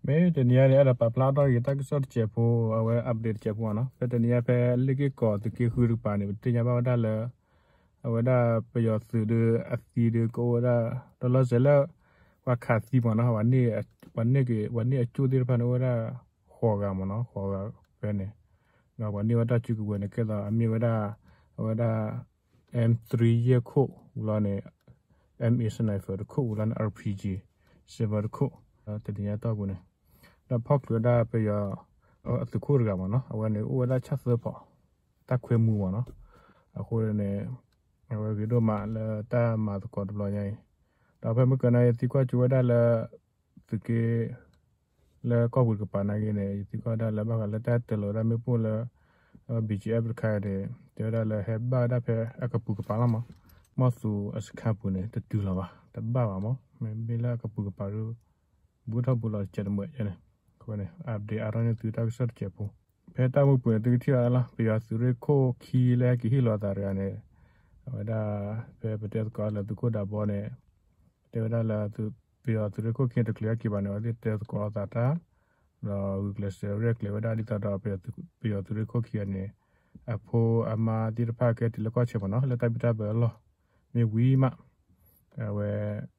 မ့ၢ်တနံၤညါန့ၣ် အဲၣ်ဒိးပာ်ဖျါထီၣ်က့ၤတၢ်ကစီၣ်တစဲးဖိ အဝဲ update တစဲးဖိမ့ၢ်နီၤ. ဖဲတနံၤညါဖဲလ့ၣ်က့ၢ်ကီးသုးက့ဃုတကပၤန့ၣ် ပသ့ၣ်ညါဘၣ်ဝဲဒၣ်လၢ အဝဲဒၣ်ပယီၤသုးဒီးအသံဒီးကအိၣ်ဝဲဒၣ် တလီၤစဲးလၢ ပှၤခးသံမ့ၢ်နီၤ ပှၤန့ၢ်က့ၤ ပှၤန့ၢ်အကၠိၣ်သ့ၣ်တဖၣ်န့ၣ် အိၣ်ဝဲဒၣ်ဃိးဂၤမ့ၢ်နီၤ ဃိးဂၤဖဲန့ၣ် ဒီးပှၤန့ၢ်ဝဲတၢ်စုကဝဲၤန့ၣ် ကဲသိးအမ့ၢ်ဝဲဒၣ် အဝဲဒၣ် M three ယဲၢ်ခိၣ်ဝံၤလီၤန့ၣ် M eight sniper တခိၣ်ဝံၤလီၤန့ၣ် RPG စ့ဘၢတခိၣ် တနံၤညါတီၢ်ပူၤန့ၣ် ဒီးဖီၣ်ချုးဝဲဒၣ်ပယီၤ အသုးခိၣ်တဂၤမ့ၢ်နီၤ အဝဲန့ၣ်အိၣ်ဝဲဒၣ်ဆၣ်သၢဖီး တၢ်ခွဲမူမ့ၢ်နီၤ အဃိန့ၣ် အဝဲဂ့ၤဒိၣ်မးလၢတၢ်မၤသကိးတဘျီညါအံၤ ဒီးဖဲမုၢ်ကနၣ်ယသံကွၢ်ကၠိဝဲဒၣ်လၢ သုးက့ လၢကီၢ်ပူၤတကပၤနာ်က့န့ၣ် ယသံကွၢ်ဝဲဒၣ်လၢဘၣ်ဃးလၢတၢ်တၢၤလီၤဝဲဒၣ်မ့ၣ်ပိၢ်လၢ BGF တခါန့ၣ် တဲဝဲဒၣ်လၢဟဲဘၣ်ဝဲဒၣ်ဖဲအကပူၤကပၤလီၤမး မီၢ်သူၤအစခါပူၤန့ၣ် တတုၤလီၤဘၣ် တဘၣ်ဘၣ်မး မ့မ့ၢ်လၢအကပူၤကပၤဒီး ဘူးထီၣ်ဘူးလီၤတစဲးတမှဲးန့ၣ် အဃိန့ၣ် update အါထီၣ်န့ၢ်သုတၢ်ကစီၣ်တစဲးဖိ ဖဲတၢ်မုၢ်ပူၤန့ၣ် သုကထံၣ်ဘၣ်လီၤ ပယီၤသုးရ့ၣ်ခိၣ်ခံလၢဟဲက့ၤဟ့ၣ်လီၤသးတဂၤန့ၣ် အဝဲဒၣ် ဖဲပတဲသကိးလၢသုးခိၣ်ဒးဘီန့ၣ် တဲဝဲဒၣ်လၢ ပယီၤသုးရ့ၣ်ခိၣ်ခံတချုးဟဲက့ၤဘၣ်န့ၣ် အဝဲသ့ၣ်တဲသကိးအသးတၢ် ဒီးဂုာ်ကျဲးစၢးရဲၣ်ကျဲၤဝဲဒၣ်ဒ်သိးဒီး ပယီၤသုးရ့ၣ်ခိၣ်ခံဂၤန့ၣ် အဖိအမါသ့ၣ်တဖၣ်ကဲတုၤလၢကီၢ်ဆၢမ့ၢ်နီၤ လၢတၢ်ဘံၣ်တၢ်ဘၢအလီၢ် မ့ၢ်ဝံၤမး အဝဲ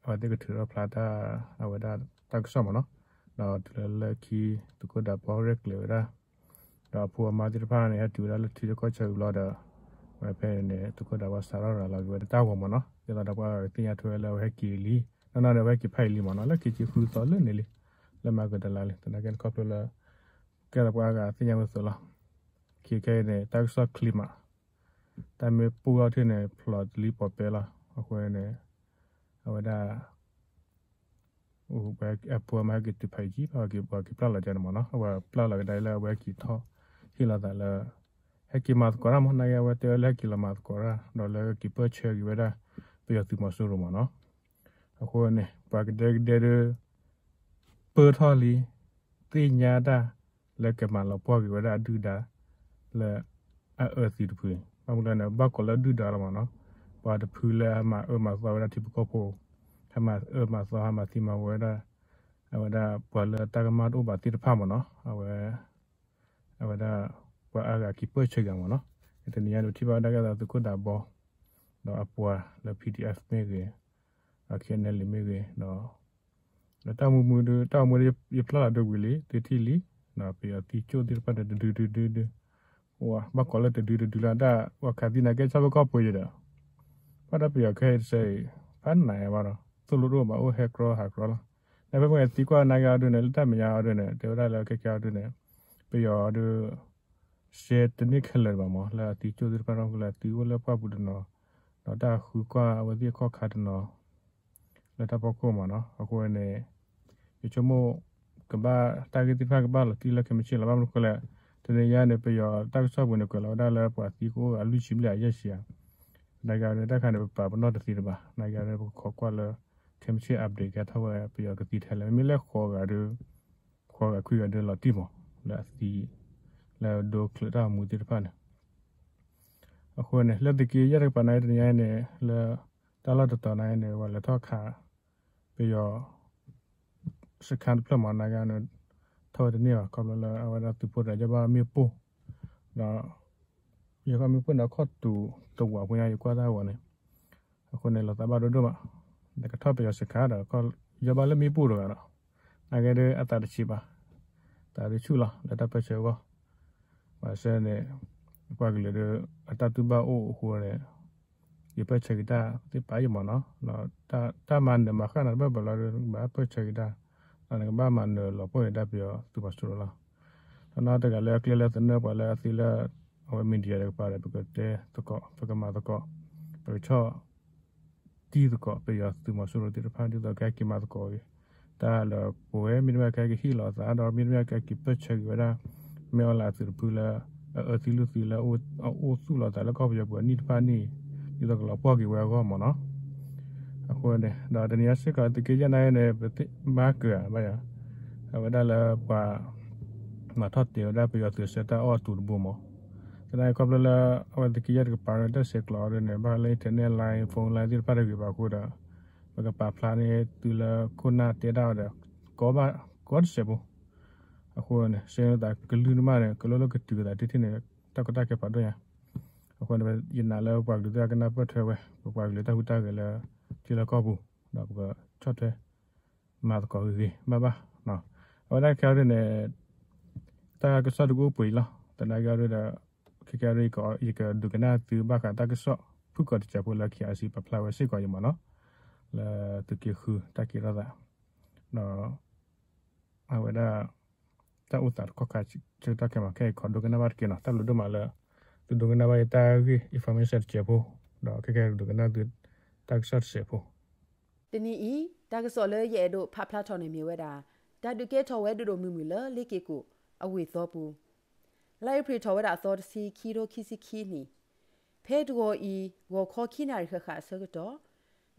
အဝဲသ့ၣ်ကထုးထီၣ်ဖျါတၢ် အဝဲဒၣ်တၢ်ကစီၣ်မ့ၢ်နီၤ ဒီးတုၤလၢလၢခံ သုးခိၣ်ဒးဘီရဲၣ်ကျဲၤဝဲဒၣ် ဒီးအဖိအမါသ့ၣ်တဖၣ်န့ၣ် ဟဲတုၤဝဲဒၣ်လၢထံလၢကီၢ်ဆၢဝံၤလီၤဒီး ဝဲဖဲန့ၣ်န့ၣ် သုးခိၣ်ဒးဘီစးထီၣ်ရၤလီၤက့ၤဝဲတၢ်ဂီၤမ့ၢ်နီၤ ဒ်သိးဒီးပှၤဂၤကသ့ၣ်ညါထွဲလၢအဝဲဟဲက့ၤလံ နီၢ်နီၢ်ဒီးအဝဲဟဲက့ၤဖးအံၤလံမ့ၢ်နီၤ လၢခံဆံဃုသီလၢန့ၣ်လံ လၢမၤကဒၤလါလံ သနာ်က့န့ၣ်ခီဖျိလၢ ကဲလၢပှၤဂၤသ့ၣ်ညါဝဲအသိးလီၤ ခဲခဲအံၤန့ၣ် တၢ်ကစီၣ်ချ့မး တၢ်မ့ၢ်ပူၣ်ထီၣ်ထံၣ်န့ၣ် ဖျိးတလံပီးပဲလီၤ အဃိန့ၣ် အဝဲဒၣ် အဖိအမါဟဲက့ၤတုၤဖးအံၤကံ ပှၤက့ၤပျၢ်လီၤကန့ၣ်မ့ၢ်နီၤ အဝဲပျၢ်လီၤကဒါလၢအဝဲဟဲက့ၤထီၣ်ဟ့ၣ်လီၤသးလၢ ဟဲက့ၤမၤသကိးတၢ်မ့ၢ် နာ်က့အဝဲတဲဝဲလၢဟဲက့ၤလီၤမၤသကိးတၢ် ဒီးလၢက့ၤပၢၢ်ဆၢက့ၤဝဲဒၣ် ပယီၤသုးမီၤစိရိၤမ့ၢ်နီၤ အဃိန့ၣ် ပှၤကဒဲကဒဲဒီး ပၢၢ်ထီၣ်လံ သ့ၣ်ညါတၢ် လၢကမၤလီၤပှီၢ်က့ၤဝဲဒၣ်အဒုၣ်ဒါ လၢ အအၢသံတဖုန့ၣ် ဘၣ်မနုၤလဲၣ်န့ၣ် ဘၣ်ကိးလၢဒုၣ်ဒါလီၤမ့ၢ်နီၤ ပှၤတဖုလၢဟဲမၤအၢမၤသီဝဲဒၣ်ထံဖိကီၢ်ဖိ ဟဲမၤအၢမၤသီ ဟဲမၤသံမၤဝီဝဲဒၣ် အဝဲဒၣ်ပှၤလၢတၢ်ကမၣ်တအိၣ်ဘၣ်သ့ၣ်တဖၣ်မ့ၢ်နီၤ အဝဲ အဝဲဒၣ် ပှၤအါဂၤက့ၤပၢၢ်ဆၢက့ၤမ့ၢ်နီၤ တနံၤညါန့ၣ် ပထံၣ်ဘၣ်ဝဲဒၣ်ကဲသိးသုးခိၣ်ဒးဘီ ဒီးအပှၤလၢ PDF မ့ၢ်ဂ့ၤ ဒီး KNLA မ့ၢ်ဂ့ၤ ဒီး ဒီးတၢ်မူမူဒီး တၢ်အိၣ်မူဒီး ယဖျါလီၤဒိဝံၤလံ သုထံၣ်လံ ဒီးပယီၤသံကၠိၣ်သ့ၣ်တဖၣ်န့ၣ် တဒုဒုဒုဒု ဘၣ်ကိးလၢတဒုတဒုလၢဒၣ် ပှၤခးသံနာ်က့ ဆၣ်ဖိကီၢ်ဖိယဲဒီး ဘၣ်ဒီးပယီၤခဲအံၤတစဲးအံၤ ဖးနးဘၣ်ဒီး သိၣ်လိတအိၣ်ဘၣ် အိၣ်ဟဲကြီဟးကြီလီၤ နဖဲမ့ၢ်သံကွၢ်နာ်က့အီၤဒုန့ၣ် လၢတၢ်မဲာ်ညါအီၤဒုန့ၣ် တဲဝဲဒၣ်လၢခဲခဲအီၤဒုန့ၣ် ပယီၤအီၤဒု ရှဲတန့ၢ်ခဲလၢာ်ဘၣ်မ့ၢ် လၢအသံကၠိၣ်သ့ၣ်တဖၣ်ထီၣ်ကလၢာ် အသံအိၣ်လၢပှၢ်ပူၤတနီၤ ဒီးတၢ်ဃုကွၢ်အဝဲသ့ၣ်အခီၣ်ခါတနီၤ လၢတၢ်ဖီခိၣ်မ့ၢ်နီၤ အဃိန့ၣ် ယဆိကမိၣ် ကဘၣ်တၢ်ဂ့ၢ်သ့ၣ်တဖၣ်ကဘၣ်လီၤတံၢ်လၢခဲမုၢ်ဆ့ၣ်လီၤ ဘၣ်မနုၤဃိလဲၣ် တနံၤညါန့ၣ် ပယီၤတၢ်ကစီၣ်ပူၤန့ၣ် ကွဲးလီၤဝဲဒၣ်လၢပှၤသံကအိၣ်အလွံၢ်ဆံဘျဲၣ်အယဲၢ်ဆံဧါ နာ်က့န့ၣ် တၢ်ခါန့ၣ် ပပာ်ပနီၣ်တသ့တဘၣ် နာ်က့န့ၣ် ပကခိးကွၢ်လၢ ခဲမုၢ်ဆ့ၣ် update ကဲထီၣ်ဝဲ ပယီၤကသံထဲလဲၣ် မ့မ့ၢ်လၢဃိးဂၤဒီး ဃိးဂၤခွံဂၤဒီးလီၤတံၢ်မး လၢအသံ လၢဒိချုးတၢ်အိၣ်မူသ့ၣ်တဖၣ်န့ၣ် အဃိန့ၣ် လၢသုးက့ယဲၢ်တကပၤနာ်က့တနံၤညါန့ၣ် လၢတၢ်လီၢ်တတီၤနာ်က့န့ၣ် ပှၤလဲၤထီၣ်ခး ပယီၤ စခါတဖျၢၣ်မးနာ်က့န့ၣ် ထီၣ်ဝဲတန့ၢ်ဘၣ် ခီဖျိလၢအဝဲဒၣ်သုးဖိတဂၤယီၢ်ဘၣ်မ့ၣ်ပိၢ် ဒီး ယီၢ်ဘၣ်မ့ၣ်ပိၢ်န့ၣ် အခီၣ်တူာ်တဝးဖိညါ ယကွၢ်တၢ်ဂီၤန့ၣ် အဃိန့ၣ် လီၤသးဘၣ်ဒိၣ်ဒိၣ်မး နကထီၣ်ပယီၤစခါဒီး ယီၢ်ဘၣ်လၢမ့ၣ်ပိၢ်တဂၤဒီး နာ်က့ဒီးအသးတဆံးဘၣ် သးဒုးဆူၣ်လီၤ လၢတၢ်ပၢၢ်ဆၢအဂီၢ် ဘၣ်ဆၣ်န့ၣ် ပှၤကလုာ်ဒီး အတၢ်တူၢ်ဘၣ်အိၣ်အဃိန့ၣ် ယပၢၢ်ဆၢက့ၤတၢ်သ့ၣ်ပာ်ယမးနီၤ တၢ်မၤနၢၤမၤဃၣ်နၤတဘၣ်ဘၣ်လီၤဒီး နကဘၣ်ပၢၢ်ဆၢက့ၤတၢ် ဒီးနကဘၣ်မၤနၢၤလီၤပှီၢ်က့ၤတၢ်ပယီၤသုးမီၤစိရိၤလီၤ ဒီးနီၢ်တဂၤလၢအကျဲလၢသနၢၣ်ပှၤလၢအသ့လၢ အဝဲ media တကပၤဒီး ပကတဲသကိး ပကမၤသကိး ပကဆီၣ် တံၢ်သကိး ပယီၤသုးမီၤစိရိၤသ့ၣ်တဖၣ် ဒ်သိးကဟဲက့ၤမၤသကိးက့ၤ တၢ်လၢပဝဲ မ့တမ့ၢ်ကဟဲက့ၤဟ့ၣ်လီၤသးဒီး မ့တမ့ၢ်ကဟဲက့ၤပၢၢ်ဆၢက့ၤဝဲဒၣ် မ့ၢ်အီၤလၢအသုးတဖုလၢ အအၢသံလုၢ်သံလၢ အအိၣ်သူၣ်လီၤသးလၢကီၢ်ပယီၤပူၤအနံၣ်တဖၣ်န့ၣ် ဒ်သိးကလီၤပှီၢ်က့ၤဝဲအဂီၢ်မ့ၢ်နီၤ အဃိန့ၣ် ဒီးတနံၤအံၤစ့ၢ်ကီး သုးက့ယဲၢ်နာ်က့န့ၣ် ပသ့ၣ်မၤကၢၤဘၣ်ယၤ အဝဲဒၣ်လၢပှၤ မၤထီၣ်တဲာ်ဝဲဒၣ်ပယီၤသုးစဲတၢ်အီၣ်အတူးတဘိမး သနာ်က့ခီဖျိလၢ အဝဲသုးက့ယဲၢ်တကပၤဒီး တၢ်ဆဲးကျိးအီၤဒ်န့ၣ် ဘၣ်ဃးလၢ internet line phone line သ့ၣ်တဖၣ်တဂ့ၤဘၣ်အဃိဒီး ပကပာ်ဖျါန့ၢ်သုလၢခိၣ်နၢ်တဲဒၣ်အီၤဒီး ကိးဘၣ် ကိးတစဲးဖိ အဃိန့ၣ် ဆှၢသးကလုၢ်တမၣ်န့ၣ် ကလီလၢကတုၤသးတထံၣ်န့ၣ် တၢ်ကီတၢ်ခဲဖးဒိၣ်ညါ. အဃိန့ၣ် ယနာ်လၢပှၤကလုာ်သ့ၣ်ကနၢ်ပၢၢ်ထွဲဝဲ ပပှၤကလုာ်တၢ်ဟူးတၢ်ဂဲၤလၢ ထံလၢကီၢ်ပူၤ ဒီးပကဆီၣ်ထွဲ မၤသကိးဂ့ၤဂ့ၤဘၣ်ဘၣ်. အဝဲဒၣ်ခဲအံၤဒ်န့ၣ် တၢ်ကစီၣ်တကအိၣ်ပှဲၤအံၤလီၤ. သနာ်က့အံၤဒီး ခဲကဲအံၤဒီး ယကဒုးကနၣ်သုဘၣ်ဃးတၢ်ကစီၣ် ဖုၣ်ကိာ်တစဲးဖိလၢ KIC ပာ်ဖျါဝဲစ့ၢ်ကီးအံၤမ့ၢ်နီၤ, လၢသုးက့ဃုတၢ်ကဲထီၣ်သး ဒီး အဝဲဒၣ် တၢ်အိၣ်သးတခီခါဆၢကတီၢ်ခဲမး ခဲအံၤခီဒိကနၣ်ဘၣ်တက့ၢ်နီၤ. တၢ်ဘျုးဒိၣ်မးလၢ သုဒိကနၣ်ဘၣ်ယတၢ်ဂ့ၢ် information တစဲးဖိ, ဒီးခဲကဲဒိကနၣ်သု တၢ်ကစီၣ်တစဲးဖိ တနံၤအံၤ တၢ်ကစီၣ်လၢယအဲၣ်ဒိးဖးဖျါထီၣ်န့ၣ်မ့ၢ်ဝဲဒၣ် တၢ်ဒုးကဲထီၣ်ဝဲဒိၣ်ဒိၣ်မုၢ်မုၢ်လၢလ့က့ၤကိးအဝ့ၢ်သီပူၤ လါအ့ဖြ့ၣ်ထီၣ်ဝဲဒၣ်အသီတဆံ ခံထိခံဆံခံနံၣ်, ဖဲတဂီၤအံၤ ဂီၤခီခံနၣ်ရံၣ်ဃၣ်ဃၣ်အဆၢကတီၢ်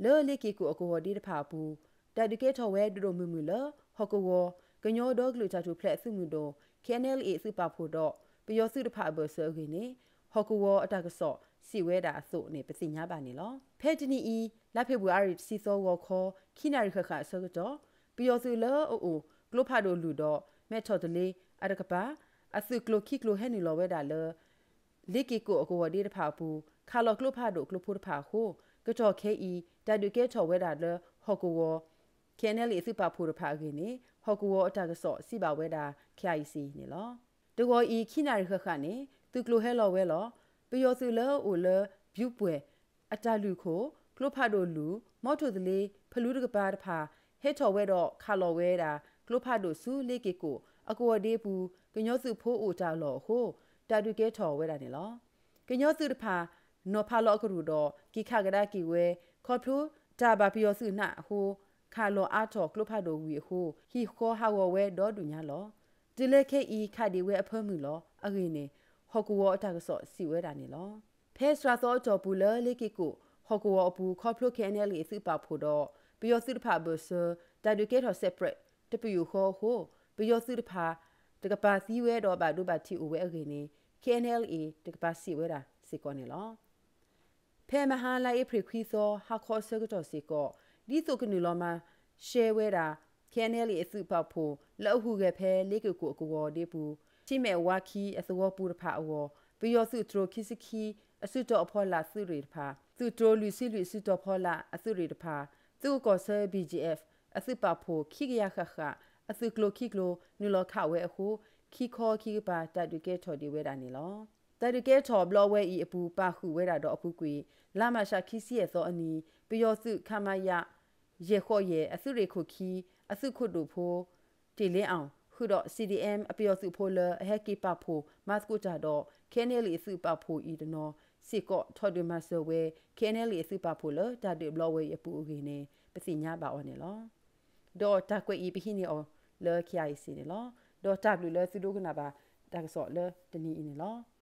လၢလ့က့ၤကိးအကဝီၤဒ့တဖၣ်အပူၤ တၢ်ဒုးကဲထီၣ်ဝဲဒိၣ်ဒိၣ်မုၢ်မုၢ်လၢ ဟီၣ်ကဝီၤ ကညီဒီကလုာ်တၢ်ထူၣ်ဖျဲးအသုးမုၢ်ဒိၣ် KNLA အသုးပာ်ဖှိၣ်ဒီး ပယီၤသုးတဖၣ်အဘၢၣ်စၢၤအဂ့ၢ်န့ၣ် ဟီၣ်ကဝီၤအတၢ်ကစီၣ်စံးဝဲဒၣ်အသိးန့ၣ် ပသ့ၣ်ညါဘၣ်န့ၣ်လီၤ. ဖဲတနံၤအံၤ လါဖ့ၤဘြူၤအါရံၤတဆံသီဂီၤခီ ခံနၣ်ရံၣ်ဃၣ်ဃၣ်အဆၢကတီၢ် ပယီၤသုးလၢအအိၣ် ကျိဖးဒိၣ်လွံၢ်ဒီး မဲးထီၣ်တလ့အတကပၤ အသုးကျိၤခံကျိၤဟဲနုာ်လီၤဝဲဒၣ်လၢ လ့က့ၤကိးအကဝီၤဒ့တဖၣ်အပူၤ ခးလီၤကျိဖးဒိၣ်ကျိဖိတဖၣ်အဃိ ကတီၢ်ခဲအံၤ တၢ်ဒုးကဲထီၣ်ဝဲဒၣ်လၢဟီၣ်ကဝီၤ KNLA အသုးပာ်ဖှိၣ်တဖၣ်အဂ့ၢ်န့ၣ် ဟီၣ်ကဝီၤအတၢ်ကစီၣ်စံးဘၣ်ဝဲဒၣ် KIC န့ၣ်လီၤ. တဂီၤအံၤ ခံနၣ်ရံၣ်ဃၣ်ဃၣ်န့ၣ် သုးကျိၤဟဲလီၤဝဲလီၤ. ပယီၤသုးလၢအအိၣ်လၢ ဘျူးပှဲၤ အတၢ်လုၢ်ခိၣ် ကျိဖးဒိၣ်လွံၢ် မီထိၣ်သလ့ ဖလူတကပၤတဖၣ် ဟဲထီၣ်ဝဲဒီးခးလီၤဝဲဒၣ် ကျိဖးဒိၣ်ဆူလ့က့ၤကိး အကဝီၤဒ့ပူၤ ကညီသုးဖိအိၣ်တၢ်လီၢ်အဃိ တၢ်ဒုးကဲထီၣ်ဝဲဒၣ်န့ၣ်လီၤ. ကညီသုးတဖၣ် နီၤဖးလီၤအကရူၢ်ဒီး က့ၤခးကဒါက့ၤဝဲ ခီဖျိတၢ်ဘၣ်ပယီၤသုးနးအဃိ ခးလီၤအါထီၣ်ကျိဖးဒိၣ်ဝံၤအဃိ ဟံၣ်ဃီဟးဂီၤဝဲဒီဒူၣ်ညါလီၤ. တုၤလၢခဲအံၤ ခးဒံးဝဲအဖၢမုၢ်လီၤ. အဂ့ၢ်န့ၣ် ဟီၣ်ကဝီၤအတၢ်ကစီၣ်စံးဝဲဒၣ်န့ၣ်လီၤ. ဖဲစှၤသီအတီၢ်ပူၤလၢလ့က့ၤကိး ဟီၣ်ကဝီၤအပူၤ ခီဖျိ KNLA အသုးပာ်ဖှိၣ်ဒီး ပယီၤသုးတဖၣ်အဘၢၣ်စၢၤ တၢ်ဒုးကဲထီၣ် separate တပယူာ်ဃီအဃိ ပယီၤသုးတဖၣ် တကပၤသံဝဲဒီးဘၣ်ဒိဘၣ်ထံးအိၣ်ဝဲအဂ့ၢ်န့ၣ် KNLA တကပၤစံးဝဲဒၣ်စ့ၢ်ကီးန့ၣ်လီၤ. ဖဲမဟါလါအ့ဖြ့ၣ်ခွံသီ ဟါခီအဆၢကတီၢ်စ့ၢ်ကီး ဒ်သိးကနုာ်လီၤမၤရှဲဝဲဒၣ် KNLA အသုးပာ်ဖှိၣ် လၢအဟူးဂဲၤဖဲလ့က့ၤကိးအကဝီၤဒ့ပူၤ ထံမဲာ်ဝါခံအသဝီပူၤတဖၣ်အဂီၢ် ပယီၤသုးတြိၤခံဆံခံ အစုတီၤအဖီလာ်သုးရ့ၣ်တဖၣ်, သုးတြိၤလွံၢ်ဆံလွံၢ်အစုတီၤဖီလာ်အသုးရ့ၣ်တဖၣ်, သုးကီၢ်ဆၢ BGF အသုးပာ်ဖှိၣ် ခံကယၤဃၣ်ဃၣ် အသုးကျိၤခံကျိၤ နုာ်လီၤခးဝဲအဃိ ခံခီခံကပၤ တၢ်ဒုးကဲထီၣ်ဒံးဝဲဒၣ်န့ၣ်လီၤ. တၢ်ဒုးကဲထီၣ်ဘျီဝဲအံၤအပူၤ ပာ်ဃုာ်ဝဲဒၣ်ဒီးအပူၤကွံာ် လါမးရှးခံဆံယဲၢ်သီအနံၤ ပယီၤသုး ခမရ ယဲၢ်ဃိးယဲၢ် အသုးရ့ၣ်ခိၣ်ခံ အသုးခိၣ်ဒိၣ်ဖိ တ့ၢ်လ့အီၣ် ဃုာ်ဒီး CDM အပယီၤသုးဖိလၢအဟဲက့ၤပာ်ဖှိၣ်မၤသကိးတၢ်ဒီး KNLA အသုးပာ်ဖှိၣ်အံၤတနီၤစ့ၢ်ကီး ထီၣ်ဒုးမၤစၢၤဝဲ KNLA အသုးပာ်ဖှိၣ်လၢတၢ်ဒုးဘျီဝဲအံၤအပူၤအဂ့ၢ်န့ၣ် ပသ့ၣ်ညါဘၣ်အီၤန့ၣ်လီၤ. ဒီးတၢ်ကွဲးအံၤပဟံးန့ၢ်အီၤလၢ KIC န့ၣ်လီၤ. ဒီးတၢ်ဘျုးလၢသုဒိကနၣ်ဘၣ်တၢ်ကစီၣ်လၢတနံၤအံၤန့ၣ်လီၤ.